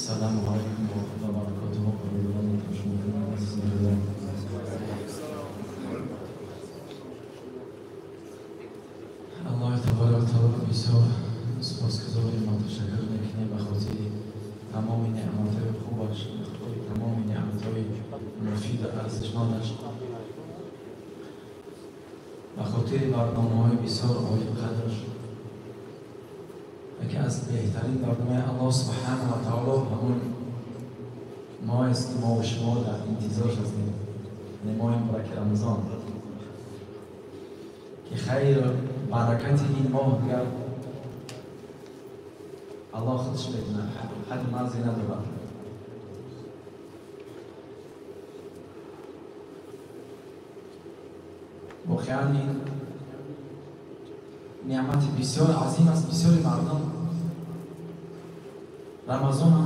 Ассалому алайкум ва раҳматуллоҳи ва баракотуҳ. Аллоҳ табарак ва таоло бисёр сипосгузорем ва ташаккур мекунем ба хотири тамоми неъматҳои хубаш, ба хотири тамоми неъматҳои муфиду арзишмандаш, ба хотири барномаҳои бисёр олиқадраш. Яке аз беҳтарин барномаи Аллоҳ субҳанаҳу ва таоло ҳамон моҳест, ки мо шумо дар интизорш ҳастем, яъне моҳи мубораки Рамазон, ки хайру баракати ин моҳ дигар Аллоҳ худаш медонад, ҳадду марзе надорад. Воқеан ин неъмати бисёр азим аст. Бисёри мардум Рамазона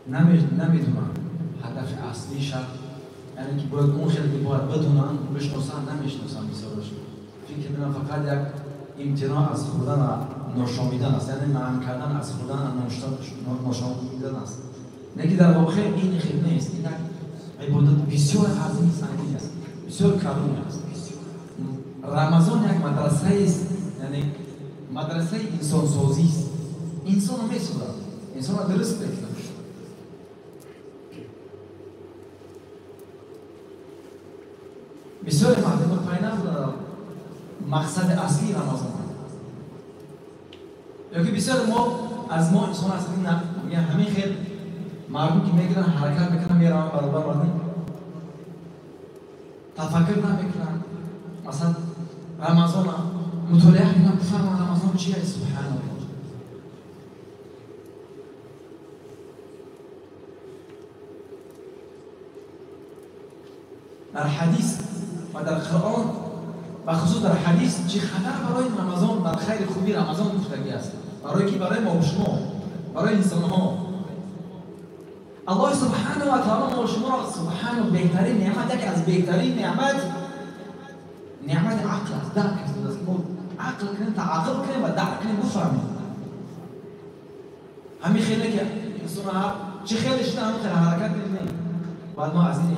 намедонанд ҳадафи аслиша, яъне ки бояд он хеле ки бояд бидонанд, бишносанд, намешиносанд. Бисёраш фикр мекунанд фақат як имтиноъ аз хӯрдан ва ношомидан аст, яъне манъ кардан аз хӯрдан ва ношомидан аст. Лекин дар воқеъ ин хел нест. Ин як ибодат бисёр азими сангин аст, бисёр калон аст. Рамазон як мадрасаест, яъне мадрасаи инсонсозист. Инсонро месозад, инсонро дуруст мекунад. Бисёре мардумро пай набуданд мақсади аслии Рамазон. Ё ки бисёре мо аз мо инсон ҳастем, мегӯянд ҳамин хел мардум ки мегиранд, ҳаракат мекунанд, мераванд баробар мардум, тафаккур намекунанд. Масалан Рамазона мутолиа кунанд, бифаҳманд Рамазон чи аст. Субҳаналлоҳ. Дар ҳадис ва дар Қуръон, бахусус дар ҳадис, чӣ қадар барои Рамазон, дар хайри хуби Рамазон гуфтагӣ аст, барои ки барои мо шумо, барои инсонҳо. Аллоҳ субҳанаҳу ва таоло мо шуморо субҳанаҳу беҳтарин неъмат, яке аз беҳтарин неъмат, неъмати ақл аст, дарк аст, ки мо ақл кунем, тааққул кунем ва дарк кунем, бифаҳмем. Ҳамин хеле ки инсон ҳар чӣ хеле шуда, ҳамин хеле ҳаракат кунем. Бояд мо аз ин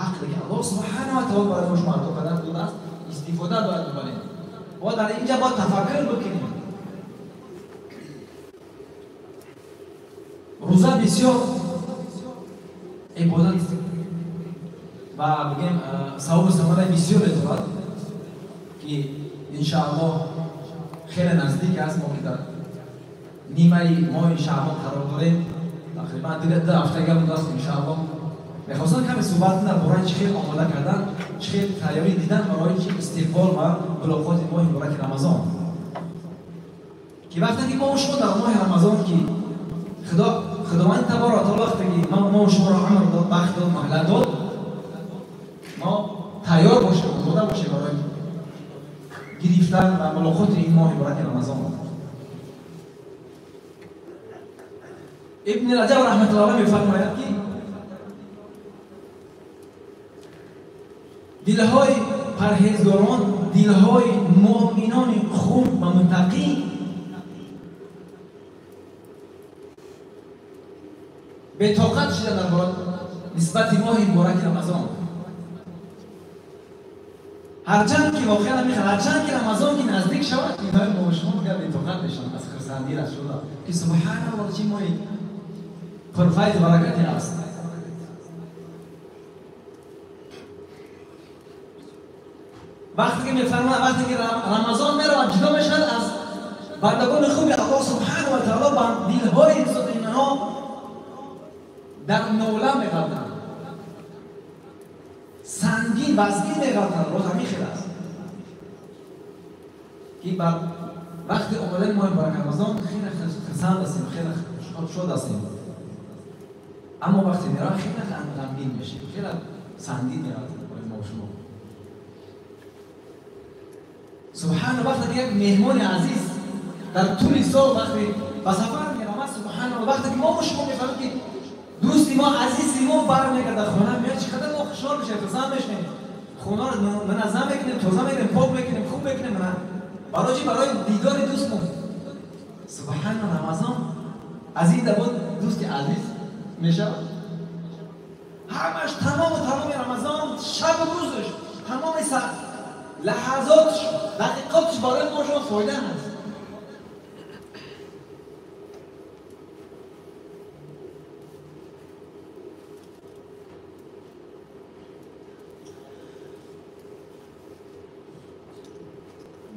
ақле ки Аллоҳ субҳанаҳу ва таоло барои мо шумо ато кардан додааст, истифода бояд бибарем. Бояд дар инҷа бояд тафаккур бикунем. Рӯза бисёр ибодат ва бигем савобу самараи бисёре дорад, ки иншааллоҳ хеле наздик аст. Мо ки дар нимаи моҳи шаъбон қарор дорем, тақрибан ду ҳафтага будааст. Иншааллоҳ мехостам каме суҳбат кунам дар бораи чӣ хел омода кардан, чӣ хел тайёрӣ дидан барои чи истиқбол ва мулоқоти моҳи мубораки Рамазон, ки вақте ки мо шумо дар моҳи Рамазон, ки Худованд табарак ва таоло вақте ки мо шуморо амр дод, вақт дод, маҳлат дод, мо тайёр бошем, омода бошем барои гирифтан ва мулоқоти ин моҳи мубораки Рамазон. Ибни Раҷаб раҳматуллоҳи алайҳ мефармояд, ки дилҳои парҳезгорон, дилҳои муъминони хуб ва муттақӣ бетоқат шуда дар нисбати моҳи мубораки Рамазон. Ҳарчанд ки воқеан мехоҳад, ҳарчанд ки Рамазон ки наздик шавад, дилҳои мо шумо дигар бетоқат мешаванд аз хурсандӣ расула, ки субҳаналлоҳ, чӣ моҳи пурфайзу баракате аст. Вақте ки мефармояд, вақте ки Рамазон меравад, ҷудо мешавад аз бандагони хуби Аллоҳ субҳанаҳу ва таоло, ба дилҳои инҳо дар нола меғалтанд, сангин вазгин меғалтанд. Роз ҳамин хел аст, ки бар вақти омадани моҳи муборак Рамазон хеле хурсанд ҳастем, хеле шод ҳастем, аммо вақте меравад хеле ғамгин мешем, хеле сангин меғалтад барои мо шумо. Субҳана, вақте ки як меҳмони азиз дар тӯли сол вақте ба сафар меравад, субҳаналлоҳ, вақте ки мо шумо мефаҳмем, ки дӯсти мо, азизи мо бармегардад хона меояд, чӣ қадар мо хушҳол мешавем, хурсанд мешавем, хонаро муназзам мекунем, тоза мекунем, пок мекунем, хуб мекунем. Барои чӣ? Барои дидори дӯстмон. Субҳана, Рамазон Аз ин дабод дӯсти азиз мешавад? Ҳамаш тамому тамоми Рамазон, шабу рӯзаш, тамоми лаҳазотш, дақиқотш барои мо шумо фоида ҳаст.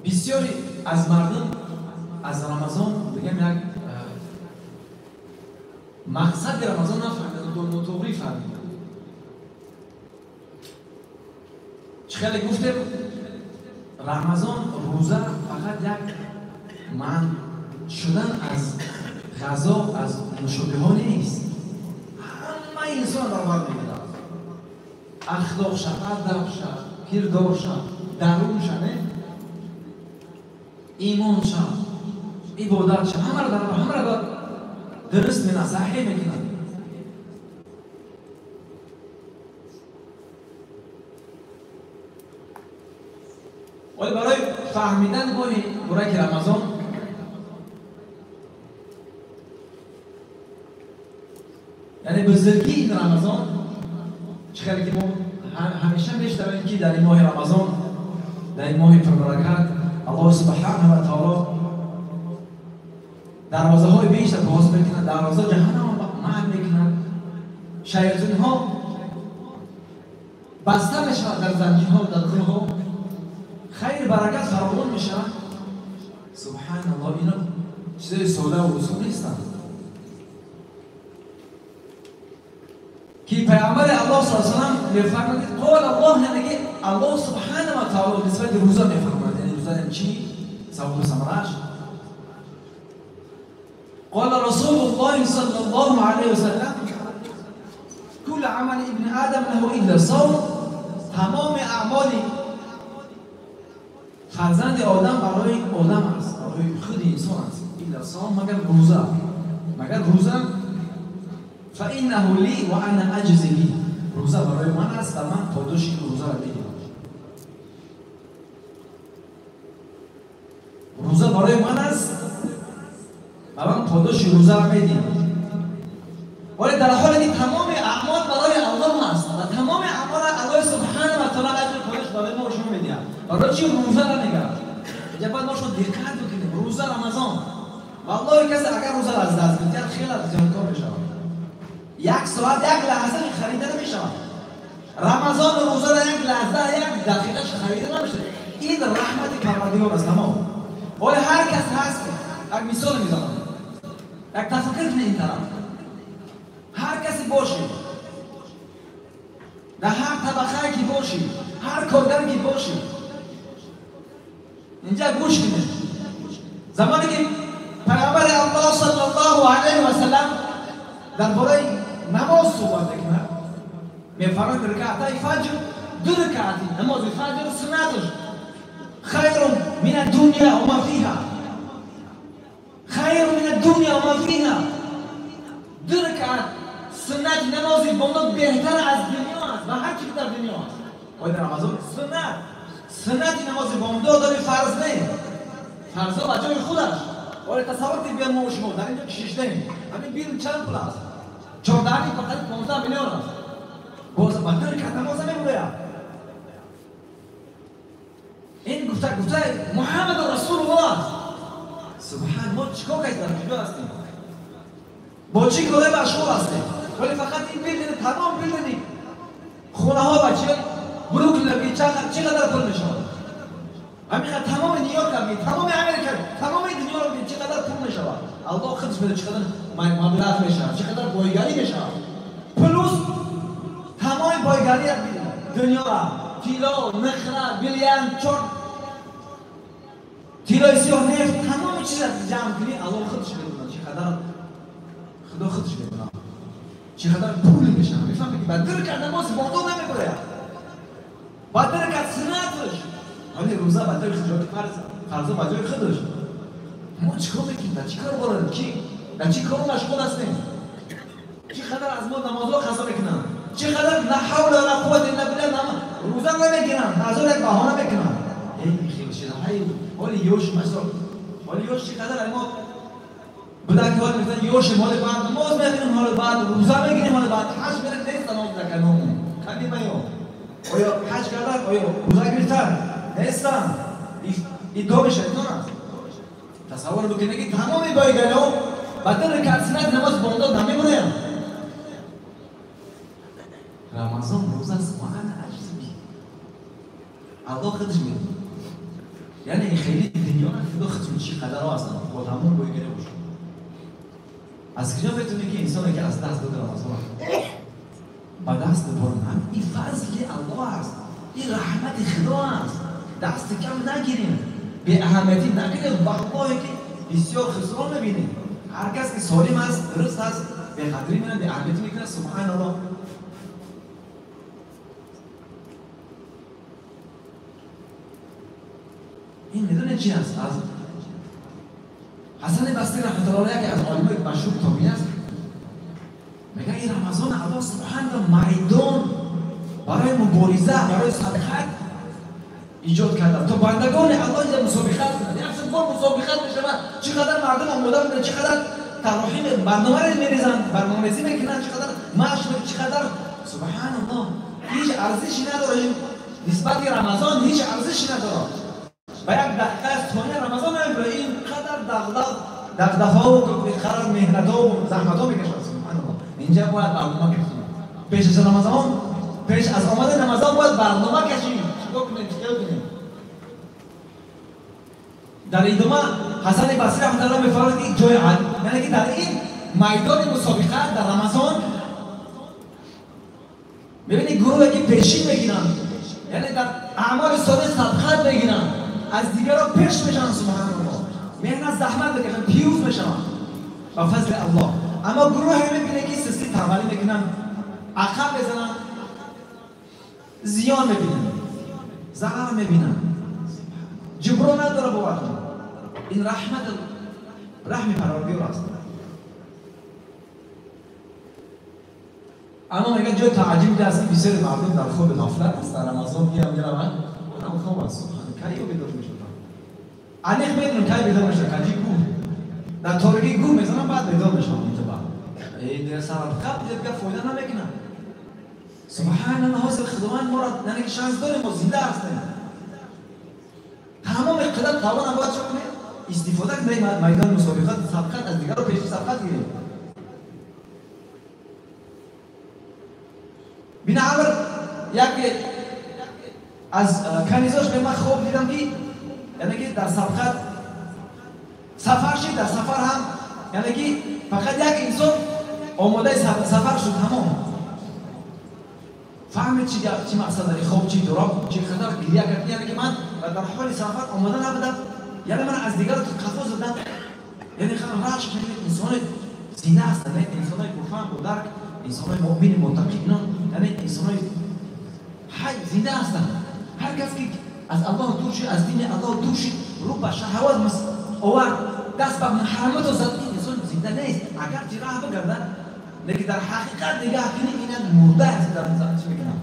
Бисёре аз мардум аз Рамазон бигем як мақсади Рамазон нафаҳмиданд, нотуғрӣ фаҳмиданд. Чӣ хеле гуфтем, Рамазон рӯза фақат як манъ шудан аз ғазо, аз нӯшобиҳо нест. Ҳамаи инсон баробар мегирад. Ахлоқша, адабша, кирдорша, дарунша, не? Имонша, ибодатша, ҳамаро ҳамаро дуруст мекунад, саҳеҳ мекунад. Вале барои фаҳмидани моҳи мубораки Рамазон яъне бузургии ин Рамазон, чӣ хеле ки мо ҳамеша мешунавем ки дар ин моҳи Рамазон, дар ин моҳи пурбаракат Аллоҳ субҳанаҳу ва таоло дарвозаҳои бештар боз мекунад, дарвозаи ҷаҳаннам манъ мекунад, шайтонҳо баста мешавад дар занҷирҳо, дар кӯҳҳо, хайр баракат фаровон мешавад. Субҳаналлоҳ, ино чизои сода ва осон нестанд ки пайғамбари Аллоҳ саллаллоҳу алайҳи васаллам мефармояд, қол Аллоҳ, яъне ки Аллоҳ субҳанаҳу ва таоло нисбати рӯза мефармояд. Яъне рӯза яъне чӣ? Савобу самараш. قال رسول الله صلى الله عليه وسلم كل عمل ابن آدم له إلا الصوم. تمام اعمال فرزند آدم برای آدم است، برای خود انسان است، الا الصوم، مگر روزه، مگر روزه. فإنه لي وأنا أجزي به. روزه برای من است و من پاداش این روزه را میگیرم. روزه برای من است و من پاداش روزه را میدیم. ولی در حالی که تمام اعمال برای الله است و تمام اعمال الله سبحانه و تعالی اجر پاداش برای ما شما میدیم. برای چی روزه را میگم؟ اینجا باید ما شما دقت بکنیم. روزه رمضان، والله کسی اگر روزه را از دست بدهد خیلی زیانکار میشود. یک ساعت، یک لحظه خریده نمیشود. رمضان روزه را یک لحظه، یک دقیقه خریده نمیشه. این رحمت پروردگار است تمام. ولی هر کس هست، یک مثال میزنم، یک تفکر کنید این طرف. هر کسی باشی، در هر طبقه که باشی، هر کارگر که باشی، اینجا گوش کنید. زمانی که پیامبر الله صلی الله علیه و سلم درباره نماز صحبت میکنه، میفرماید رکعتای فجر، دو رکعتی نماز فجر سنتش خیر من الدنیا و ما فیها، خیر من الدنیا و ما فیها. دو رکعت سنت نماز بامداد بهتر از دنیا است و هر چیزی در دنیا است. باید رمضان سنت نماز بامداد داره، فرض نه، فرض به جای خودش. ولی تصور کنید بیان ما و شما در اینجا کشیدیم، همین بیرون چند پول است؟ 14 فقط 15 میلیون است. باز با دو رکعت نماز نمی‌باید. این گفته محمد رسول الله است. سبحان، ما چیکار کردیم؟ در کجا هستیم؟ با چی کاره مشغول هستیم؟ ولی فقط این building، تمام building خونه ها بچه بروکلین چقدر پول میشود؟ همین تمام نیویورک هم، تمام امریکا، تمام دنیا رو چقدر پول میشود؟ الله خودش میدونه چقدر مبلغ میشود، چقدر بایگانی میشود. plus تمام بایگانی دنیا را، طلا، نخره، بیلیان، چهار طلای سیاه، نفت، تمام چیز را جمع کنی، الله خودش میدونه چقدر، خدا خودش میدونه چقدر پول میشه. میفهمی که بعد در کرد نماز بامداد نمیبره، بعد در کرد سنتش، ولی روزه بعد در خود فرض، فرض به جای خودش. ما چیکار میکنیم؟ در چی کار باریم؟ کی در چی کار مشغول هستیم؟ چقدر از ما نمازها قضا میکنن، چقدر لا حول ولا قوت الا بالله روزه نمیگیرن، نظر یک بهانه میکنن. ای خیلی چیزا، ولی یوش مثلا، ولی یوش چقدر ما بودن که حال میگفتن یوش مال بعد نماز میخونیم، حال بعد روزه میگیریم، حال بعد حج میریم، نیستن آب نکنم کمی میام. آیا حج کردن؟ آیا روزه گرفتن؟ نیستن. این دام شیطان است. تصور بکنید که تمام بایگان‌ها بعد رکعت سنت نماز بامداد نمیمونن. رمضان روزه است واقعا عجیبی. الله خودش میدونه. یعنی خیلی دنیا خدا خودش چی قدرها هستن، خود همون بایگانی باشه. از کجا میتونی که انسانی که از دست داد رمضان با دست برن؟ این فضل الله است، این رحمت خدا است. دست کم نگیریم، به اهمیتی نگیریم. والله که بسیار خسران میبینیم. هر کس که سالم است، درست است، به قدری میکنه، به اهمیتی میکنه. سبحان الله. این میدونه چی است؟ از حسن بصری رحمت الله علیه که از عالمای مشهور تابعین است، میگه این رمضان الله سبحانه میدان برای مبارزه، برای سبقت ایجاد کرده تا بندگان الله اینجا مسابقت کنند. یک بار مسابقت میشود، چقدر مردم آماده میکنند، چقدر طراحی برنامه رو میریزند، برنامه‌ریزی میکنند، چقدر مشق، چقدر سبحان الله. هیچ ارزشی نداره نسبت رمضان، هیچ ارزشی نداره. و یک دقیقه از ثانیه رمضان نمیبره، اینقدر دغدغه‌ها و اینقدر مهنت‌ها و زحمت‌ها میکشد. سبحان الله. اینجا باید برنامه کشید. پیش از رمضان، پیش از آمدن رمضان باید برنامه کشید. چیکار کنیم؟ چیکار کنیم؟ در ادامه حسن بصری رحمت الله می‌فرماید که جای یعنی که در این میدان مسابقه در رمضان می‌بینی گروهی که پیشین میگیرن، یعنی در اعمال صالح سبقت میگیرن، از دیگران پیش میشن. سبحان الله. مهنت زحمت میکشن، پیروز میشن با فضل الله. اما گروهی میبینه که سستی تنبلی میکنن، عقب میزنن، زیان میبینن، ضرر میبینن، جبران نداره باورتون. این رحمت، رحم پروردگار است. اما میگه جای تعجب است که بسیار مردم در خواب غفلت هستن. رمضان میام میرن، اونم خواب است. سبحان کی بیدار میشدن؟ علیق میدونم کی بیدار میشدن، کجی گور در تاریکی گور میزنن، بعد بیدار میشن. اینجا بعد این سبب دیگه فایده نمیکنه. سبحان الله. حاصل خداوند ما را یعنی که شانس داریم، ما زنده هستیم. تمام قدرت توان باید چه کنیم؟ استفاده کنیم. میدان مسابقات سبقت از دیگر رو پیش سبقت گیریم. بنابر یک از کنیزاش به من خوب دیدم که یعنی که در سبقت سفر شد، در سفر هم یعنی که فقط یک انسان آماده سفر شد، تمام. فهمید چی مقصد داری، خوب چی دروغ چی خطر گریه کرد. یعنی که من در حال سفر آماده نبودم، یعنی من از دیگر قفا زدم. یعنی خیلی رشک انسان زنده هستن، انسان های پرفهم و درک، انسان های مؤمن متقی، یعنی انسان های حی زنده هستن. هر کس که از الله دور شد، از دین الله دور شد، رو به شهوات آورد، دست به محرمات زد، این انسان زنده نیست. اگر چه راه بگردد، لیکن در حقیقت نگاه کنی این مرده است. در چی میکنم؟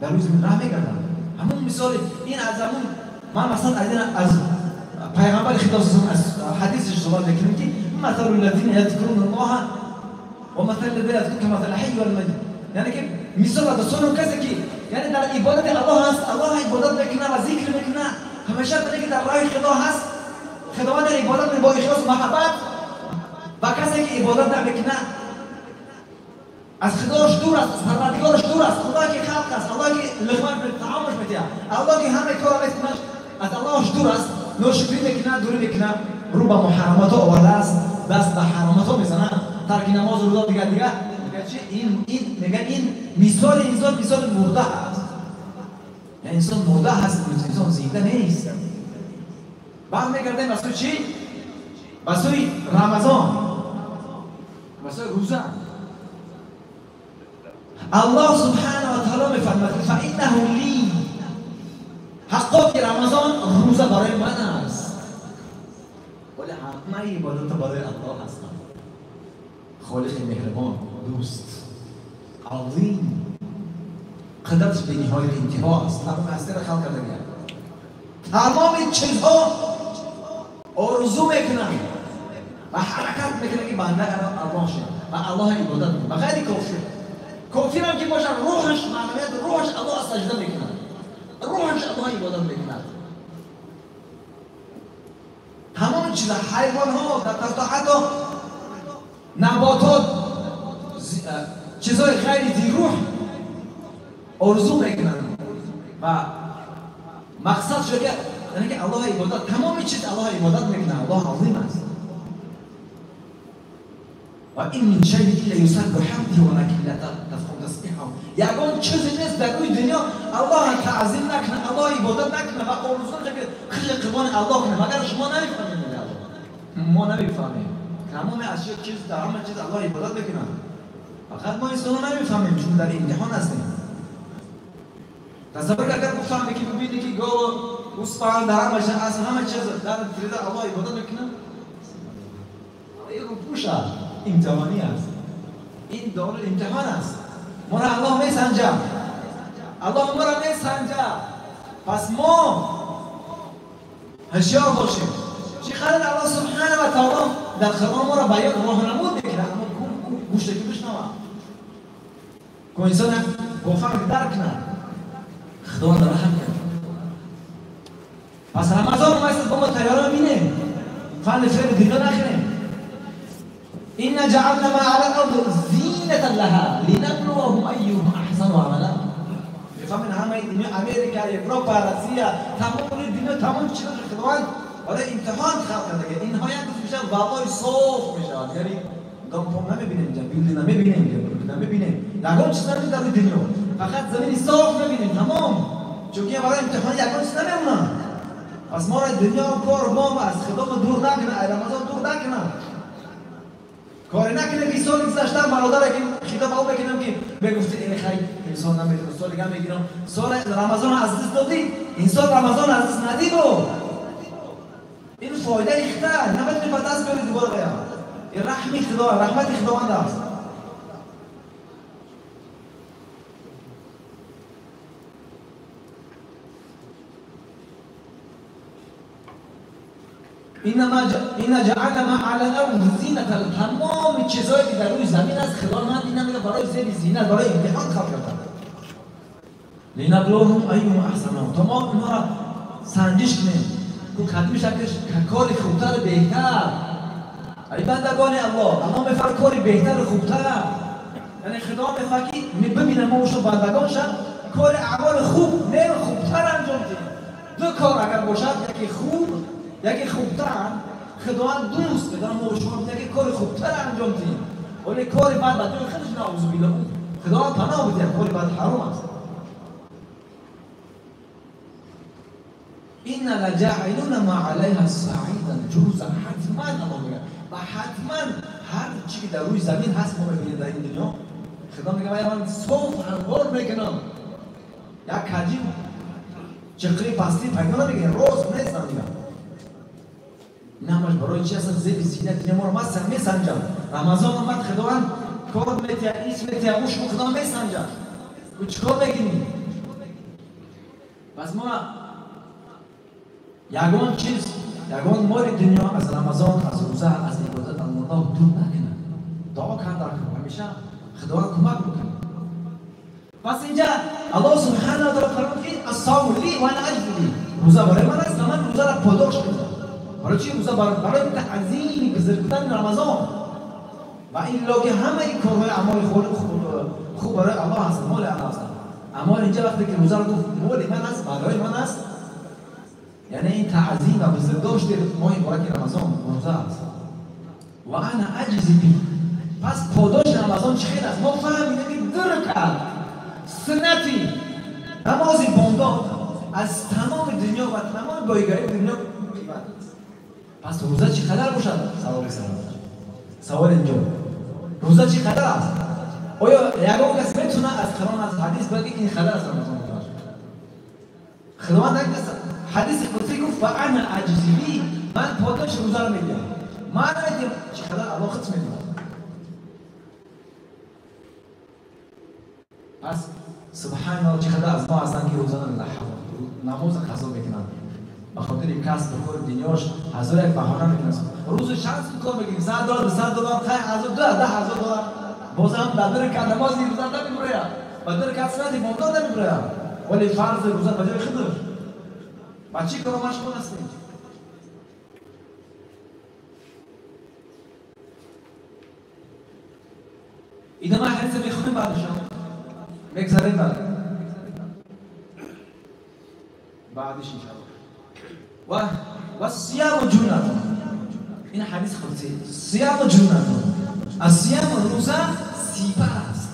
در روز راه میگردم. همون مثال این از همون من مثلا از پیغمبر خدا از حدیثش صحبت میکنیم که مثل الذین یذکرون الله و مثل الذین یذکرون کمثل الحی والمیت. یعنی که مثال داستان کسی که یعنی در عبادت الله هست، الله عبادت میکنه و ذکر میکنه، همیشه که در راه خدا هست، خداوند در عبادت با اخلاص و محبت، و کسی که عبادت نمیکنه از خداش دور است، از پروردگارش دور است. خدا که خلق است، الله که لقمه طعامش میده، الله که همه کارا میکنه، از اللهش دور است، ناشکری میکنه، دوری میکنه، رو به محرمات آورده است، دست به حرامات میزنه، ترک نماز و روزه دیگه. میگه چی؟ این میگه این مثال انسان مثال مرده است. یعنی انسان مرده هست، انسان زنده نیست. بعد میگردیم به سوی چی؟ به سوی رمضان، به سوی روزه. الله سبحانه و تعالی میفرماید فانه لی، حقا که رمضان روزه برای من است، ولی همه عبادت برای الله هستند. خالق مهربان، دوست عظیم، قدرتش به نهایت انتها است. تمام هستی را خلق کرده، تمام چیزها آرزو میکنن و حرکت мекунад ки банда Аллоҳ шавад ва Аллоҳ ибодат кунад. Ба ғайри кофир. Кофир ҳам ки бошад, рӯҳаш маънавият, рӯҳаш Аллоҳ саҷда мекунад. Рӯҳаш Аллоҳ ибодат мекунад. Тамоми чиза, ҳайвонҳо, ҳатто наботот, чизҳои ғайри зирӯҳ орзу мекунанд ва мақсад шуд ки яъне ки Аллоҳ ибодат, тамоми чиз Аллоҳ ибодат мекунад. Аллоҳ азим аст. Ва ин мин шайъин илла юсаббиҳу биҳамдиҳи валакин ла тафқаҳуна тасбиҳаҳум. Ягон чизе нест дар рӯи дунё Аллоҳ таъзим накунад, Аллоҳ ибодат накунад ва орзу накунад ки хеле қурбони Аллоҳ кунад. Магар шумо намефаҳмед? Мо намефаҳмем. Тамоми ашё чиз дар ҳама чиз Аллоҳ ибодат мекунад. Фақат мо инсонҳо намефаҳмем, чун дар имтиҳон ҳастем. Тасаввур агар бифаҳме ки бибинӣ ки гов, гӯсфанд дар ҳама чиз аст, ҳама чиз дар тиреза Аллоҳ ибодат мекунад, ин рӯпӯш аст, имтиҳонӣ аст. Ин дорул имтиҳон аст. Моро Аллоҳ месанҷад. Аллоҳ моро месанҷад. Пас мо ҳушёр бошем. Чӣ қадар Аллоҳ субҳана ва таоло дар Қуръон моро баён роҳнамуд мекунад, аммо гӯшта ки бишнавад, ку инсон бо фаҳм дарк кунад, Худованд раҳм кунад. Пас Рамазон омад, бо мо тайёра бинем, фанни фиреб дунё нахӯрем. Инна ҷаална ма ала л-арди зинатан лаҳа линаблуваҳум айюҳум аҳсану амала. Мефаҳмед ҳамаи дунё, Америка, Европа, Россия, тамоми дунё, тамоми чизҳо Худованд барои имтиҳон халқ карда. Инҳо як рӯз мешавад валлои соф мешавад, яъне домпом намебинем, билди намебинем, намебинем, ягон чиз намебинем дар дунё, фақат замини соф мебинем, тамом. Чунки барои имтиҳон ягон чиз намемонад. Пас моро дунё кор мо аз Худо дур накунад, аз Рамазон дур накунад. Коре накунад ки соли гузашта бародаре ки хитоб ба ӯ мекунам ки мегуфти ин хайр инсон намедонад, соли дигар мегирам, соли Рамазон аз даст додӣ, инсон Рамазон аз даст надид. Ин фоидаи худо наметавонӣ ба даст биёрӣ дубора баям. Ин раҳми Худо, раҳмати Худованд аст. Инна ҷаална ма ала л-арди зинатан. Тамоми чизҳое ки дар рӯи замин аст, Худованд ина мегӯяд барои зери зинат, барои имтиҳон халқ карда. Линаблуваҳум айюҳум аҳсану. То мо инҳоро санҷиш кунем, ку кадми шаклиш кори хубтар беҳтар. Ай бандагони Аллоҳ, Аллоҳ мефармояд кори беҳтар хубтар. Яъне Худо мехоҳад ки бибинад мо шумо бандагонша кори аъмоли хуб не хубтар анҷом диҳем. Ду кор агар бошад, яке хуб, яке хубтар, Худованд дӯст медорад мо шумо яке кори хубтар анҷом диҳем. Вале кори бад ба ҷои худаш наъузу биллоҳ, Худованд паноҳ бидиҳад, кори бад ҳаром аст. Инна лаҷаилуна ма алайҳа саидан ҷурза. Ҳатман Аллоҳ мегӯяд ва ҳатман ҳар чи ки дар рӯи замин ҳаст мо мебинем дар ин дунё, Худо мегӯяд ман соф ҳамвор мекунам. Як каҷи чиқри пастӣ пайдо намекунем, рост нест намегӯям. Ин ҳамаш барои чи аст? Зеби зинат дунё моро месанҷад. Рамазон омад, Худованд кор метиҳад, ис метиҳад, ӯ шумо Худо месанҷад. Ӯ чӣ кор мекунӣ? Пас мо ягон чиз, ягон моли дунё аз Рамазон, аз рӯза, аз ибодат Аллоҳ дур накунад. Дуо карда ҳамеша Худованд кӯмак бикунад. Пас инҷа Аллоҳ субҳанаҳу ва таъоло фармуд ки ас-савму ли ва ана аҷзи биҳ. Рӯза барои ман аст ва ман рӯзаро подош медиҳам. Барои чи рӯза? Барои таъзими бузург будани Рамазон. Ва илло ки ҳамаи корҳои аъмоли хуб барои Аллоҳ ҳаст, моли Аллоҳ аст. Аммо инҷа вақте ки рӯзаро гуфт моли ман аст, барои ман аст, яъне ин таъзим ва бузургдошти моҳи мубораки Рамазон рӯза аст. Ва ана аҷзи биҳ. Пас подоши Рамазон чӣ хел аст? Мо фаҳмидем ки ду ракъат суннати намози бомдод аз тамоми дунё ва тамоми бойгарии дунё қимат аст. Пас рӯза чӣ қадар бошад? Саволи савол инҷо рӯза чӣ қадар аст? Оё ягон кас метавонад аз Қуръон, аз ҳадис бигӯяд ки ин қадар аст Рамазон? Худованд ҳадиси қудсӣ гуфт ва ана аҷзи биҳ, ман подоши рӯзаро медиҳам. Ман намедиҳам чӣ қадар, Аллоҳ худ медиҳад. Пас субҳаналлоҳ чӣ қадар аз мо ҳастанд ки рӯза намоз қазо мекунанд, به خاطر کسب کار دنیاش هزار یک بهانه میکنه. روز شانس کار میکنی $100 $200 خیر هزار $10,000 بازم در در رکعت نماز روزه نمیبره، و در رکعت سنت بامداد نمیبره، ولی فرض روزه به جای خودش. با چی کار مشغول هستیم؟ ادامه حدیث میخونیم بعدشان میگذاریم بعدش انشاءالله. و صیام جنة، این حدیث قدسی، صیام جنة، الصیام روزه سپر است.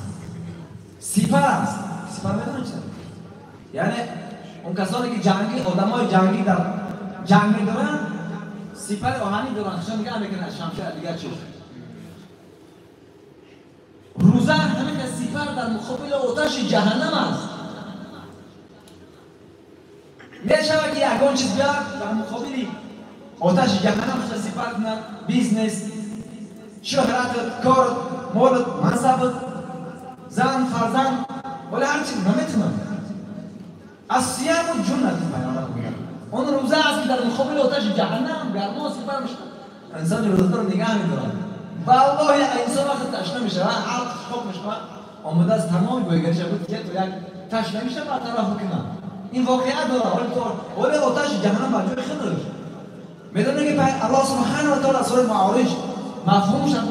سپر است. سپر میدونی چه؟ یعنی اون کسانی که جنگی، آدمای جنگی در جنگ میدارن، سپر آهنی دارن، خشان نگه میکنن شمشیر دیگر چیز. روزه همین که سپر در مقابل آتش جهنم است. میشود که یگان چیز بیاد در مقابل آتش جهنم خود سپر کنند، business، شهرت، کار، مال، منصب، زن، فرزند، ولی هر چیز نمیتونن. الصیام جنة پیامبر میگه اون روزه است که در مقابل آتش جهنم گرما سپر میشه. انسان روزه رو نگه میدارد. والله انسان وقت تشنه میشه، عرق خوب میشه، آماده است تمام بایگریش بود که تو یک تشنه میشه برطرف بکنه. این واقعیت داره. ولی آتش جهنم بر جای خودش. میدونه که الله سبحانه و تعالی سوره معارج مفهومش هم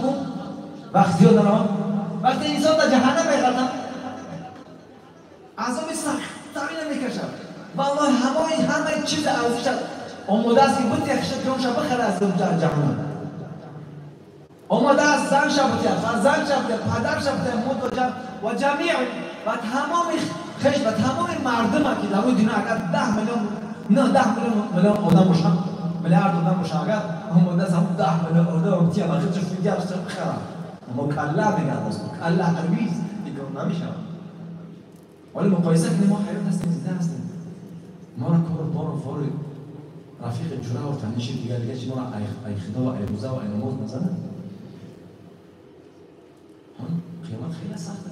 وقت زیاد دارم. وقتی انسان در جهنم میغلطه عذاب سخت میکشد. والله همه چیز ارزش آماده است که بود یکش جونش بخره از جهنم. آماده است زن شبته، فرزند شبته، پدر شبته، مد و جمیع و تمام خش و تمام مردم که در روی دنیا اگر 10 میلیون نه 10 میلیون آدم باشن، میلیارد آدم باشن، اگر آماده است هم 10 میلیون آدم تیه و خودش فیدیه بخره. اما کلا میگن باز کلا هرگز دیگه نمیشه. ولی مقایسه کنیم ما حیات هستیم، زنده هستیم. ما را کار بار و فار رفیق جوره و تنش دیگه چی ما را ای خدا و ای روزه و ای نماز نزنه. قیامت خیلی سخته.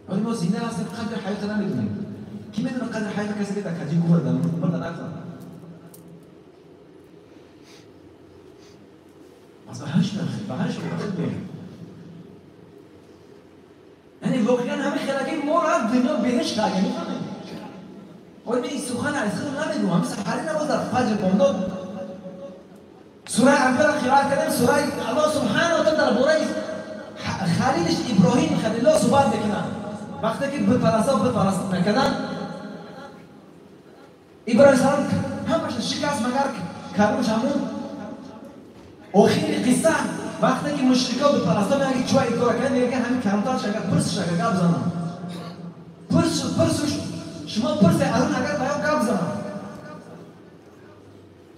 ولی ما زنده هستیم، قدر حیات نمیدونیم. کی میدونه قدر حیات کسی که در کجی گور در مرد نکنه؟ از بهش نخیر، بهش خود. یعنی واقعا همه خلقی ما را دنیا بهش خلقی میفهمیم. ولی من این سخن از خود نمیگم. همه سحری نماز در فجر بامداد سوره انبیا را قرائت کردیم. سوره الله سبحانه و تعالی درباره خلیلش ابراهیم خلیل الله صحبت میکنه. وقتی که بت پرستا بت پرست میکردن، ابراهیم سلام همش شکست مگر کروش همون آخر قصه. وقتی که مشرکا بت پرستا میگه چای این کار کردن، میگه همین کلماتش اگر پرسش اگر گپ زنم، پرسش شما پرس از اون اگر بیان گپ زنم.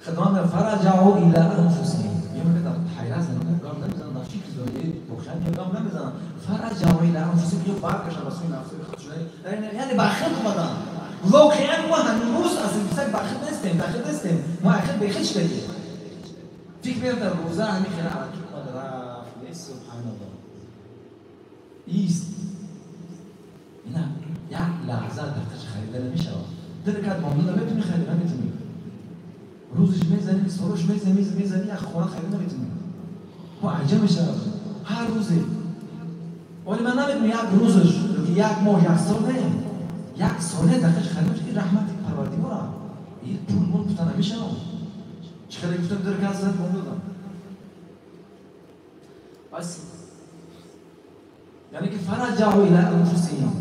خدمت فرجعوا الى انفسهم، میگه در حیرت زنم گپ نمیزنم، در چی چیزایی واقعا گپ نمیزنم. فرجعوا الى انفسهم، یه برگشتن به سوی نفس خودشون، یعنی به خود اومدن. واقعا ما هنوز از این به خود نیستیم، به خود نیستیم، ما خود به خود شدیم. فکر می‌کنم در روزه همین خیلی عرق رفت. سبحان الله. ایست اینا یک لحظه دفترش خریده نمیشه. در کد معامله نمیتونی خریده نمیتونی. روزش میزنی، سالش میزنی، میزنی، یک خونه خریده نمیتونی. ما عجب میشه هر روزی. ولی من نمیدونم یک روزش، یک ماه، یک سال نه. یک ساله دفترش خریده میشه. این رحمت پروردگاره. این پول مول گفتن نمیشه. چقدر گفتم در کد زد معامله. بس یعنی که فرجعوا الی انفسهم،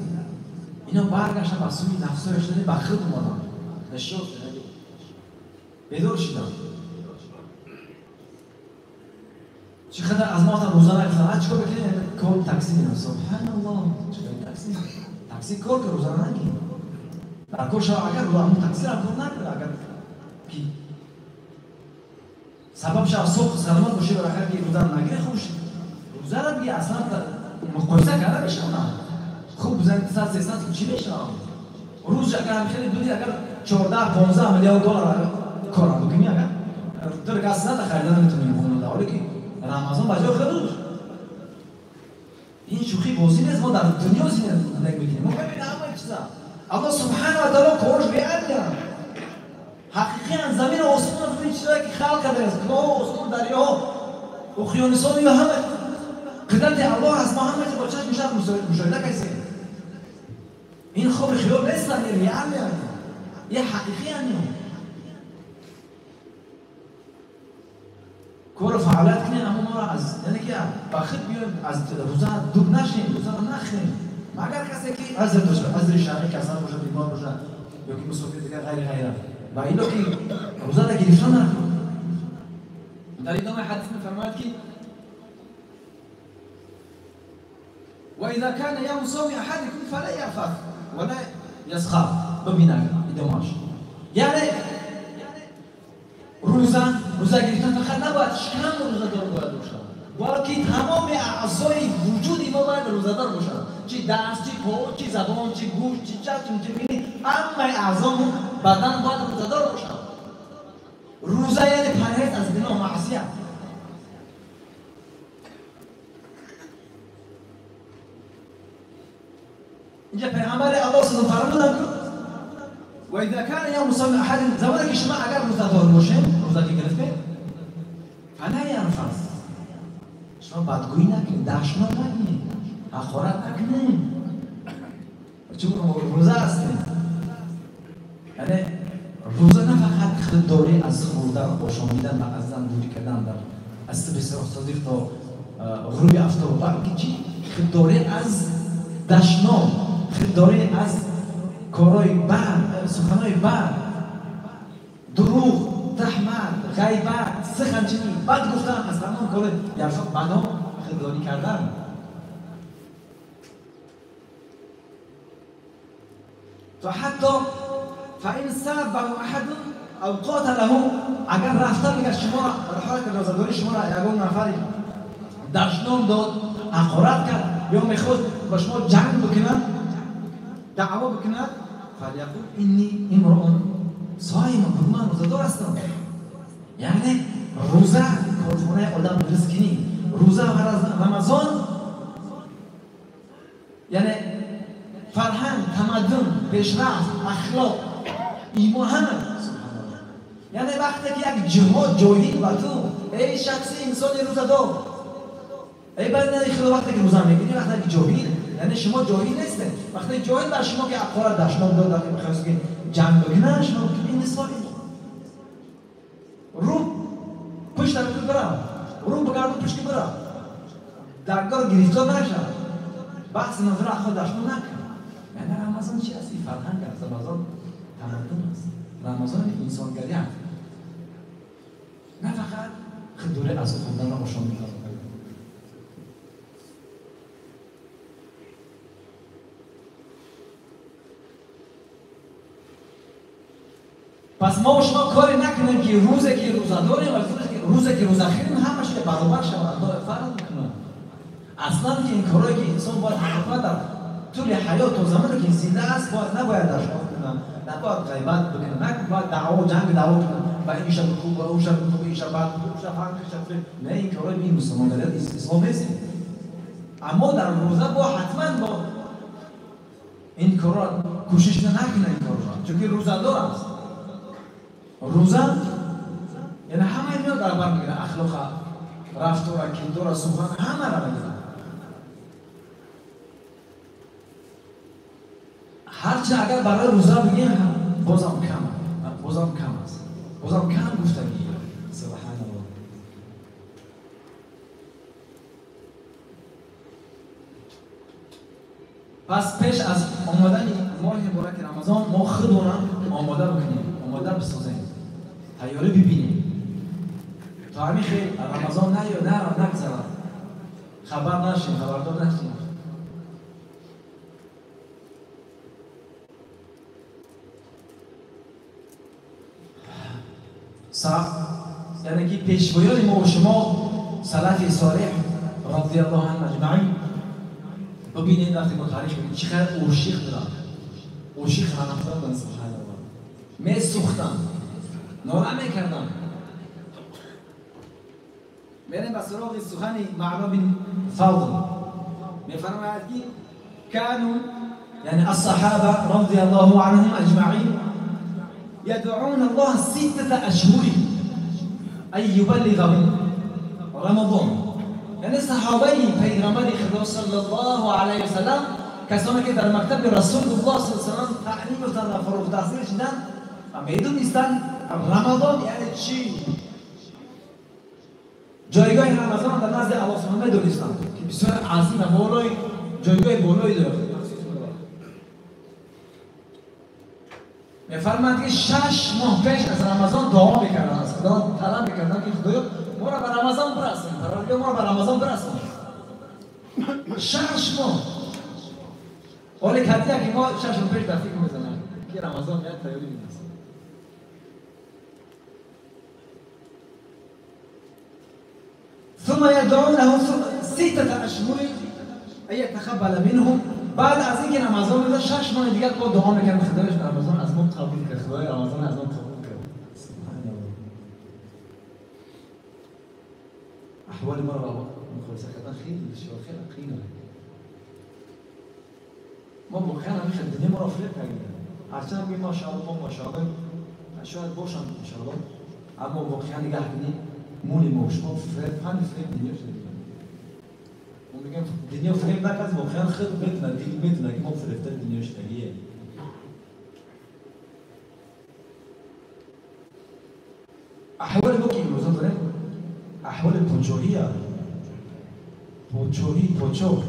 اینا برگشتن به سوی نفسهایشان، به خود اومدن، نشاط بیدار شدن. چقدر از ما تا روزانه گفتن چیکار بکنیم؟ کار تاکسی میرم. سبحان الله، چقدر تاکسی تاکسی کار که روزانه نگیم در کار شو. اگر رو تاکسی را کار نکنه، اگر که سبب شو صبح سلامت باشه، برای که روزانه نگیره خوش روزه را دیگه اصلا مقایسه کرده میشه. خوب بزنید 100 300 چی میشه؟ روز اگر هم خیلی دوری، اگر 14 15 میلیون دلار کار بکنی، اگر در کس نه خریدن نمیتونی خونه، در حالی که رمضان بجای خودش. این شوخی بازی نیست. ما در دنیا زندگی میکنیم، ما ببینیم همه چیزا الله سبحانه و تعالی کارش به عدل حقیقی. чизҳое ки халқ кардааст, кӯҳ, осмон, дарёҳо, уқёнусҳо, ё ҳама қудрати Аллоҳ аст. Мо ҳама чиз бо чашми шаб мушоҳида кардем. Ин хоби хиёл нестанд, ин реалия, ин ҳақиқӣ. Кору фаъолият кунем, аммо моро аз яъне ки ба худ биёем, аз рӯза дур нашем, рӯзаро нахӯрем. Магар касе ки азр дошта, азри шаръӣ, ки аслан бошад, бемор бошад ё ки мусофир дигар, ғайри ғайра, ва ино ки рӯзаро гирифтан накун. Дар идомаи ҳадис мефармояд ки وإذا كان يوم صوم أحدكم فلا يرفث ولا يسخر. ببینید ادامه‌اش، یعنی روزه گرفتن فقط نباید شکم روزه‌دار باید باشد، بلکه تمام اعضای وجود ما باید روزه‌دار باشد. چی دست، چی پا، چی زبان، چی گوش، چی چشم، چی بینی، همه اعضای بدن باید روزه‌دار باشد. روزه یعنی پرهیز از گناه و معصیت. اینجا پیغمبر الله صلی الله علیه و فرمودند و اذا كان يوم صوم احد، زمانی که شما اگر روزه‌دار باشین، روزه که گرفته، فلا يرفث، شما بدگویی نکنید، دشنام نکنید، حقارت نکنید، چون روزه هستید. یعنی روزه نه فقط خودداری از خوردن، آشامیدن و از زن دوری کردن در از صبح صادق تا غروب آفتاب، بلکه چی؟ خودداری از دشنام، خودداری از کارهای بد، سخنهای بد، دروغ، تهمت، غیبت، سخنچینی، بد گفتن، از تمام کار یرفت بدا خودداری کردن. تا حتی فإن سابه احد او قاتله، اگر رفتن میگه شما را در حالت روزه‌داری شما را یگان نفری دشنام داد، حقارت کرد یا میخواست با شما جنگ بکند، دعوا بکند، فلیقول اینی امرؤ صائم، من روزه‌دار هستم. یعنی روزه کارخانه آدم رزقی، روزه و رمضان یعنی فرهنگ، تمدن، پیشرفت، اخلاق، ایمان، همه. سبحان الله. یعنی وقتی که یک جهاد جاهل و تو ای شخصی انسان روزه‌دار، ای بنده خدا، وقتی که روزه میگیری، وقتی که جاهل، یعنی شما جاهل نیستید. وقتی جاهل بر شما که حقارت دشنام داد، وقتی میخواست که جنگ بکنه، شما این سوال رو پشت رو برم، رو بگردم پشت برم، درگاه گرفتار نشم، بحث نظر خود دشنام نکن. یعنی رمضان چی است؟ این فرهنگ است، رمضان تمدن است، رمضان انسانگری است، نه فقط خودداری از خوردن و آشامیدن. پس ما و شما کاری نکنیم که روزی که روزه داریم و روزی که روزه خیریم همش که برابر شود. الله فرق میکنه. اصلا که این کارهایی که انسان باید حتما در طول حیات و زمانی که زنده است باید نباید دشنام کنه، نباید غیبت بکنه، نباید دعوا و جنگ دعوا کنه و این شب خوب و اون شب خوب، این شب بد، اون شب فرق، شب نه. این کارهای این مسلمانگری اسلام نیست. اما در روزه با حتما با این کارا کوشش نکنه، این کارا، چون که روزه دار است. روزه یعنی همه اینا در بر میگیره، اخلاق، رفتار، کردار، سخن، همه را میگیره. هرچه اگر برای روزه بگیم بازم کم، بازم کم است، بازم کم گفتگی. سبحان الله. پس پیش از آمدن ماه مبارک رمضان ما خودمون آماده بکنیم، آماده بسازیم، تیاری ببینیم تا همین خیلی رمضان نه یا نه نگذرد، خبر نشیم، خبردار نشیم. یعنی که پیشوایان ما و شما سلف صالح رضی الله عنهم اجمعین، ببینید وقتی ما تاریخ ببینید چقدر عاشق بودن، عاشق رمضان بودن. سبحان الله، میسوختن، ناله میکردن. میریم به سراغ سخن معلا بن فضل، میفرماید که كانوا یعنی الصحابه رضی الله عنهم اجمعین يدعون الله 6 أشهر. أن يبلغهم رمضان. یعنی صحابه پیغمبر خدا صلی الله علیه وسلم کسانی که در مکتب رسول الله صلی الله علیه وسلم تعلیم یافتند و فارغ التحصیل شدند و میدونستند رمضان یعنی چی، جایگاه رمضان در نزد الله سبحانه میدونستند که بسیار عظیم و بالای، جایگاه بالایی دارد. میفرمایند که 6 ماه پیش از رمضان دعا میکردن، از خدا طلب میکردن که خدایا ما را به رمضان برسان، پروردگار ما را به رمضان برسان. 6 ماه. ولی کتیه که ما 6 ماه پیش در فکر میزنن که رمضان میاد تیاری میدن. ثم يدعونه 6 أشهر أن يتقبل منهم. بعد از اینکه رمضان میاد 6 ماه دیگه با دعا میکنن خدایا رمضان از ما قبول کن، خدای رمضان از ما قبول کن. سبحان الله. احوال ما رو مقایسه کردن خیلی دشوار، خیلی قینه. ما واقعا همین دنیا ما رو فریب کردیم. هرچند میگیم ماشاءالله ماشاءالله شاید باشن انشاءالله، اما واقعا نگاه کنید مول ما شما فریب، فن فریب دنیا شده. ما میگم دنیا فریب نکرد، واقعا خود میتونه دل میتونه که ما فریبتر دنیا شدگیه. احوال ما که امروزا داریم احوال پوچوهیه، پوچوهی پوچو.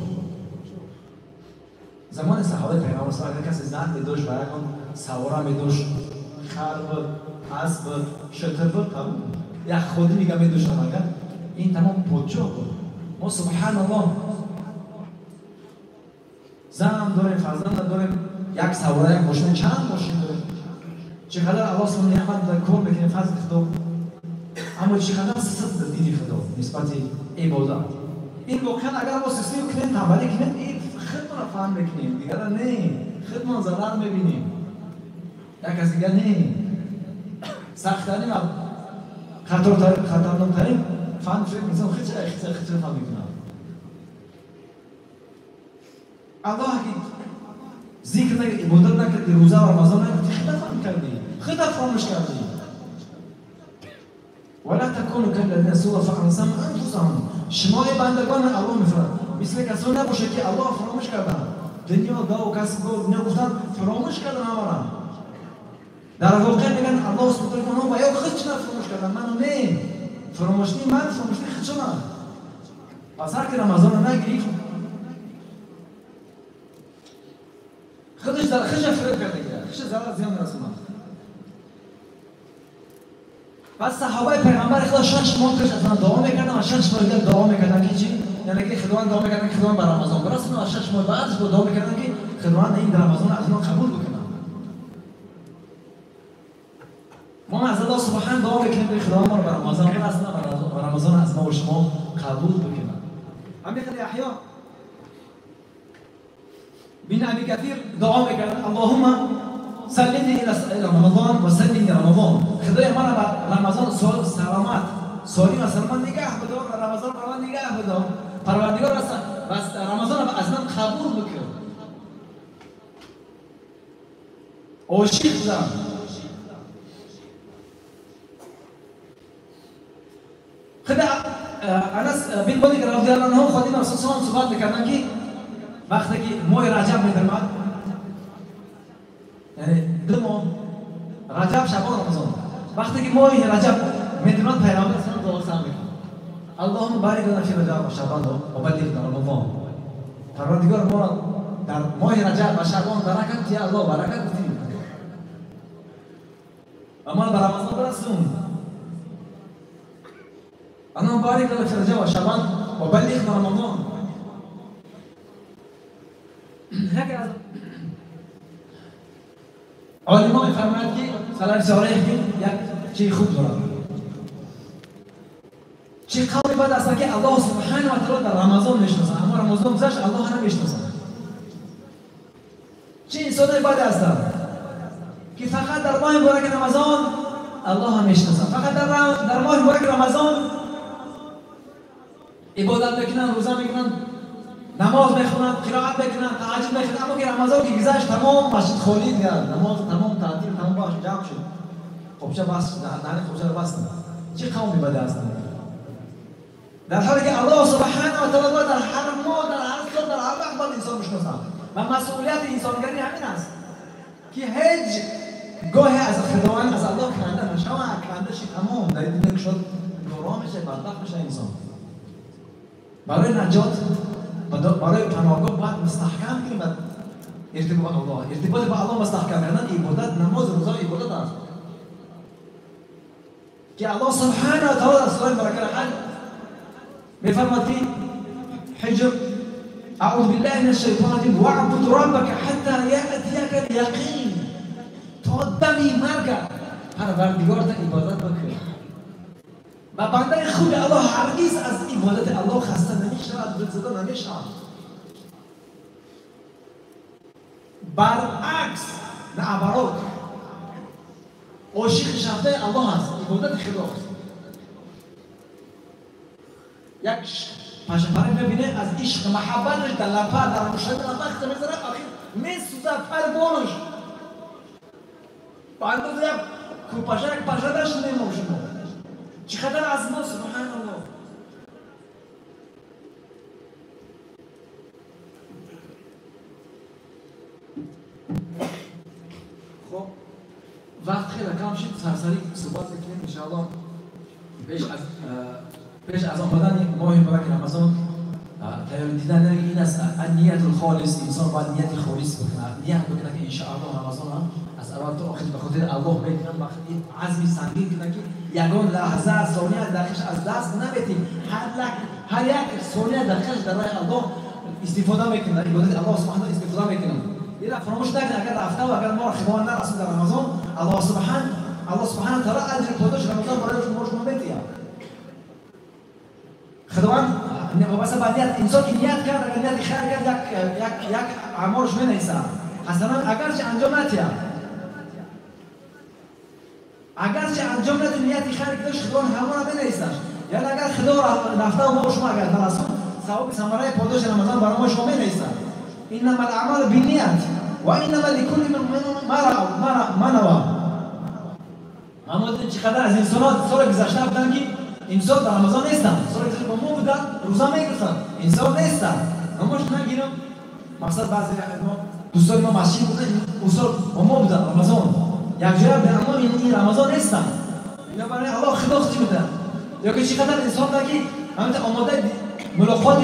زمان صحابه پیغمبر صلی الله علیه و کسی زن میداشت و یکان سواره میداشت، خر بود، اسب بود، شتر بود، قبول یک خودی میگه میداشتن، اگر این تمام پوچو بود. ما سبحان الله زن داریم، فرزند داریم، یک سواره، یک ماشین، چند ماشین داریم. چقدر الله سبحانه نعمت داره، کار میکنیم فضل خدا، اما چقدر سست دید خدا نسبت عبادت. این واقعا اگر ما سستی کنیم، تنبلی کنیم، این خودمون رو فهم میکنیم، دیگر نه، خودمون ضرر میبینیم، یک کس دیگر نه. سخت‌ترین و خطرناکترین فهم فکر انسان خیلی خیلی فهم میکنه. الله که ذکر نکرد، عبادت نکرد، روزه و رمضان نکرد، خیلی فهم کردی، خیلی فراموش کردی. ولا تكونوا كالذين نسوا الله فأنساهم أنفسهم. شما بندگان الله میفرماید مثل کسانی نباشه که الله فراموش کردن، دنیا دا و کسب و دنیا گفتن فراموش کردن همه. در واقع میگن الله سبحانه و تعالی و یا خودش فراموش کردن، منو نه، فراموش نی، من فراموش نی خودش من. پس هر کی رمضان نگیری خودش در خودش فریب کرده، خودش ضرر زیان رسوند. پس صحابه پیغمبر خدا 6 ماه پیش از من دعا میکردن و 6 ماه دیگر دعا میکردن که چی؟ یعنی که خداوند دعا میکردن که خداوند بر رمضان برسونه و 6 ماه بعدش دعا میکردن که خداوند این رمضان از ما قبول بکنه. ما از الله سبحانه دعا میکنیم که خداوند ما رو بر رمضان برسونه و رمضان از ما و شما قبول بکنه. همین خیلی یحیی بن ابی کثیر دعا میکردن اللهم سلمني الى رمضان و سلمني رمضان. خدای ما را رمضان سلامت سالم و سلامت نگه بدار و رمضان را نگه بدار. پروردگار بس رمضان را از من قبول بکن. عاشق بودم. خدا انس بن مالک رضی الله عنه خادم رسول الله صحبت میکردن که وقتی که ماه رجب میدرآمد، یعنی 2 ماه رجب، شعبان، رمضان، وقتی که ماه رجب میدرآمد پیغمبر صلی الله علیه و سلم میگه اللهم بارک لنا فی رجب و شعبان و بلغنا رمضان. پروردگار ما را در ماه رجب و شعبان برکت بده، الله برکت بده و ما را به رمضان برسون. اللهم بارک لنا فی رجب و شعبان و بلغنا رمضان. یکی از علما می‌فرمایند که سلف صالح که یک چیز خوب دارد، چه قومی بد است که الله سبحانه و تعالی در رمضان میشناسند، اما رمضان گذشت الله نمیشناسند. چه انسان‌های بد هستند که فقط در ماه مبارک رمضان الله میشناسند، فقط در ماه مبارک رمضان عبادت میکنن، روزه میکنن، نماز میخونن، قرائت میکنن، تهجد میخونن، اما که رمضان که گذشت تمام مسجد خالی دیگر، نماز تمام تعطیل، تمام باش جمع شد. خب چه بس نه، خب چه بس نه. Чӣ қавми баде ҳастанд? Дар ҳоле ки Аллоҳ субҳонаҳу ва таъоло дар ҳар моҳ, дар ҳар сол, дар ҳар вақт бояд инсон бишносад. Ва масъулияти инсонгарӣ ҳамин аст ки ҳеҷ гоҳе аз Худованд, аз Аллоҳ канда нашавад. Канда ши тамом дар ин дунё кушод нором мешавад, бадбахт мешавад инсон. Барои наҷот, барои паноҳгоҳ бояд мустаҳкам кунем иртибот ба Аллоҳ. Иртибот ба Аллоҳ мустаҳкам кардан ибодат, намоз, рӯза ибодат аст. Ки Аллоҳ субҳонаҳу ва таъоло дар сураи муборакаи Ҳаҷ мефармояд ки ҳиҷр أعوذ بالله من الشيطان الرجيم واعبد ربك حتى يأتيك اليقين. تا دمی مرگ پروردگارت عبادت بکن. و بنده خوب الله هرگز از عبادت الله خسته نمیشود، دلزده نمیشود. برعکس نه، عاشق شفته الله است، عبادت خداست. یک پشه میبینه از عشق محبتش در لپه در روشن لپه خط میزنه، آخر میسوزه پر بالش. با اندازه یک کوپشه یک پشه داشت نمیشه. چقدر از ما سبحان الله. خب وقت خیلی کم شد، سرسری صحبت میکنیم انشاءالله. پیش از آمدن ماه مبارک رمضان تیار دیدن این است نیت الخالص. انسان باید نیت خالص بکنه، نیت بکنه که انشاءالله رمضان هم از اول تا آخر به خاطر الله میکنم و عزمی سنگین کنه که یگان لحظه ثانیه دقیقش از دست نمیدیم. هر یک ثانیه دقیقش در راه الله استفاده میکنه، عبادت الله سبحانه استفاده میکنه. این فراموش نکنه اگر رفته و اگر ما را خداوند نرسوند در رمضان، الله سبحانه تعالی اجر پاداش رمضان برای شما میده. خداوند واسه بعد انسان که نیت کرد، اگر نیت خیر کرد یک یک اعمالش می‌نویسه حسنا، اگرچه انجام نده، اگرچه انجام نده نیت خیر کردش خداوند همون را می‌نویسه. یعنی اگر خدا رفته و ما شما اگر نرسوند، ثواب ثمره پاداش رمضان برای ما شما می‌نویسه. انما الاعمال بالنیات و انما لكل ما نوى. اما چقدر از انسان‌ها سال گذشته بودن که امسال در رمضان نیستن، سال گذشته با ما بودن روزه میگرفتن، امسال نیستن. نماش نگیرم مقصد بعضی ما دوستان ما مسجد بودن، اون سال با ما بودن رمضان یک جای بودن، اما این رمضان نیستن. اینا برای الله خدا چی میدن؟ یا که چقدر انسان بودن که همینطور آماده ملاقات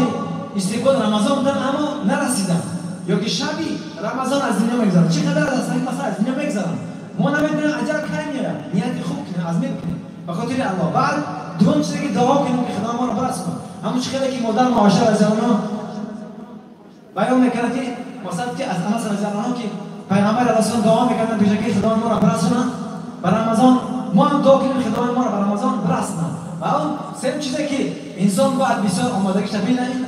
استقبال رمضان بودن اما نرسیدن، یا که شبی رمضان از دنیا میگذرن. چقدر از این مثلا از دنیا میگذرن. ما نمیدونیم اجل کی میاد. نیت خوب کنیم، عزم کنیم به خاطر الله. بعد دوم چیزی که دعا کنیم که خدا ما رو برسونه. همون چیزی که مادر ما عایشه رضی الله عنها بیان میکنه که مثلا که از انس رضی الله عنه که پیغمبر الله دعا میکردن پیش که خدا ما رو برسونه به رمضان، ما هم دعا کنیم خدا ما رو به رمضان برسونه. و اون سه چیزی که انسان باید بسیار آمادگیش بینه، این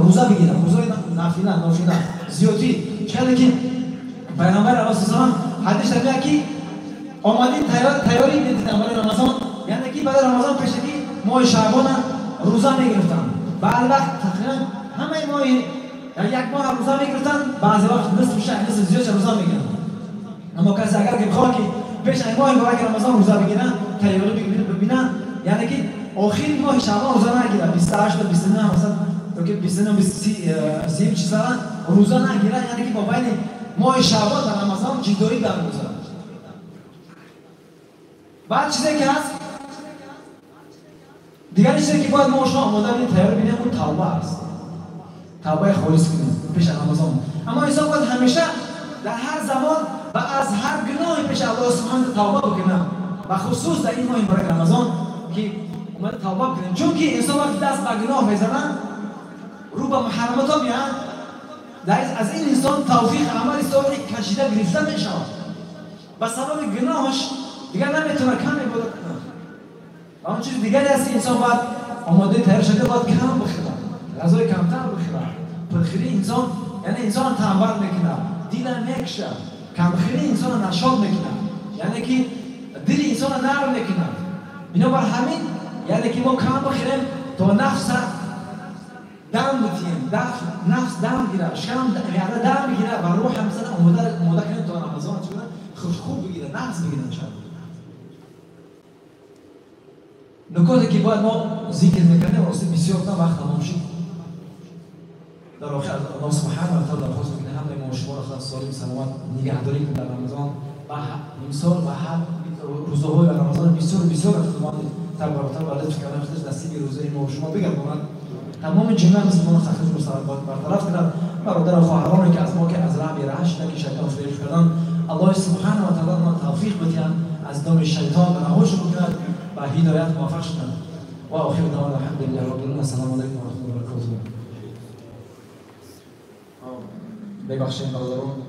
روزه بگیره، روزه نافله نافله زیادی. چیزی که پیغمبر الله صلی الله علیه و حدیث میگه که آماده تیاری میدیدن برای رمضان، یعنی که برای رمضان پیشکی ماه شعبان روزه میگرفتن. بعد وقت تقریبا همه ماه یک ماه روزه میگرفتن، بعضی وقت نصف شهر نصف زیاد روزه میگرفتن. اما کسی اگر که بخواد که پیش از ماه مبارک رمضان روزه بگیره، تیاری ببینه، یعنی که آخر ماه شعبان روزه نگیره، 28 تا 29 مثلا یا که 29 30 چیزا روزه نگیره، یعنی که با بین ماه شعبان و رمضان جدایی در روزه. بعد چیزی که هست دیگر چیزی که باید ما شما آماده بینیم تیار بینیم اون توبه است. توبه خالص کنیم پیش رمضان. اما انسان باید همیشه در هر زمان و از هر گناهی پیش الله سبحانه توبه بکنه، و خصوص در این ماه مبارک رمضان که اومده توبه بکنیم. چون که انسان وقتی دست به گناه میزنه رو به محرمات ها میاد، از این انسان توفیق عمل صالح کشیده گرفته میشود. به سبب گناهش دیگر نمیتونه کم عبادت کنه. و اون چیز دیگری هست که انسان باید آماده تیار شده باید کم بخوره، غذای کمتر بخوره. پرخیری انسان یعنی انسان تنبل میکنه، دل میکشه. کمخیری انسان نشاد میکنه، یعنی که دل انسان نرم میکنه. بنابر همین یعنی که ما کم بخوریم تا نفس دم بدیم، نفس دم گیره، شکم معده دم بگیره و روح هم مثلا آماده کنیم تا رمضان چون خوب بگیره، نفس بگیره انشاءالله. Нукоте ки бояд мо зикр мекардем, рости бисёр на, вақт тамом шуд. Дар охир аз Аллоҳ субҳанаҳу ва таъала дархост мекунем, ҳамаи мо шуморо Худо солим саломат нигаҳдорӣ кунад дар Рамазон ва имсол ва ҳар рӯзаҳои Рамазон бисёр бисёр аз Худованд табарак ва лутф карда худаш насиби рӯзаи мо шумо бигардонад, тамоми ҷумла мусулмонон хатарро бартараф кунад. Бародар ва хоҳароне ки аз мо ки аз роҳ бераҳ шуда, ки шайтон фиреб карданд, Аллоҳ субҳанаҳу ва таъала онҳо тавфиқ бидиҳад, аз доми шайтон раҳошон бикунад ва ҳидоят муваффақ шаванд. Ва охиру даъвана алҳамдулиллаҳи роббил оламин. Ассалому алайкум ва раҳматуллоҳи ва баракотуҳ. Бебахшед, бародарон.